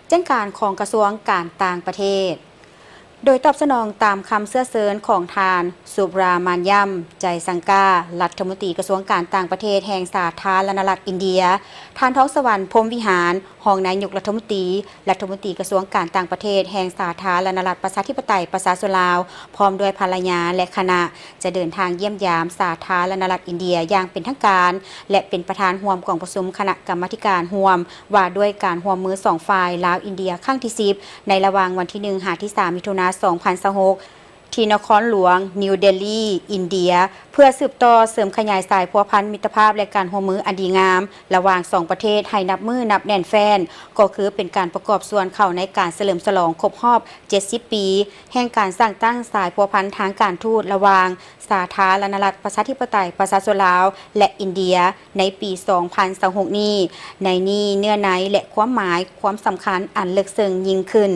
ແຈ້ງການຂອງກະຊວງການຕ່າງປະເທດ. ໂດຍຕອບສະໜອງຕາມຄຳເຊື້ອເຊີນຂອງທ່ານ ສຸບຣາມານຍຳ ໄຈສັງກາ ລັດຖະມົນຕີກະຊວງການຕ່າງປະເທດແຫ່ງສາທາລະນະລັດອິນເດຍ, ທ່ານ ທອງສະຫວັນ ພົມວິຫານ ຮອງນາຍົກລັດຖະມົນຕີ, ລັດຖະມົນຕີກະຊວງການຕ່າງປະເທດແຫ່ງສາທາລະນະລັດປະຊາທິປະໄຕປະຊາຊົນລາວ, ພ້ອມດ້ວຍພັນລະຍາ ແລະ ຄະນະ ຈະເດີນທາງຢ້ຽມຢາມສາທາລະນະລັດອິນເດຍຢ່າງເປັນທາງການ ແລະ ເປັນປະທານຮ່ວມກອງປະຊຸມຄະນະກຳມາທິການຮ່ວມ ວ່າດ້ວຍການຮ່ວມມືສອງຝ່າຍລາວ-ອິນເດຍຄັ້ງທີສິບ ໃນລະຫວ່າງວັນທີໜຶ່ງຫາທີສາມ ມິຖຸນາ ສອງພັນຊາວຫົກ ທີ່ນະຄອນຫຼວງນິວເດລີ ອິນເດຍ ເພື່ອສືບຕໍ່ເສີມຂະຫຍາຍສາຍພົວພັນມິດຕະພາບ ແລະ ການຮ່ວມມືອັນດີງາມລະຫວ່າງສອງປະເທດໃຫ້ນັບມື້ນັບແໜ້ນແຟ້ນ, ກໍຄືເປັນການປະກອບສ່ວນເຂົ້າໃນການສະເຫຼີມສະຫຼອງຄົບຮອບເຈັດສິບປີ ແຫ່ງການສ້າງຕັ້ງສາຍພົວພັນທາງການທູດລະຫວ່າງສາທາລະນະລັດປະຊາທິປະໄຕປະຊາຊົນລາວ ແລະ ອິນເດຍ ໃນປີສອງພັນຊາວຫົກນີ້. ໃນນີ້ເນື້ອໃນ ແລະ ຄວາມໝາຍຄວາມສຳຄັນອັນເລິກເຊິ່ງຍິ່ງຂຶ້ນ.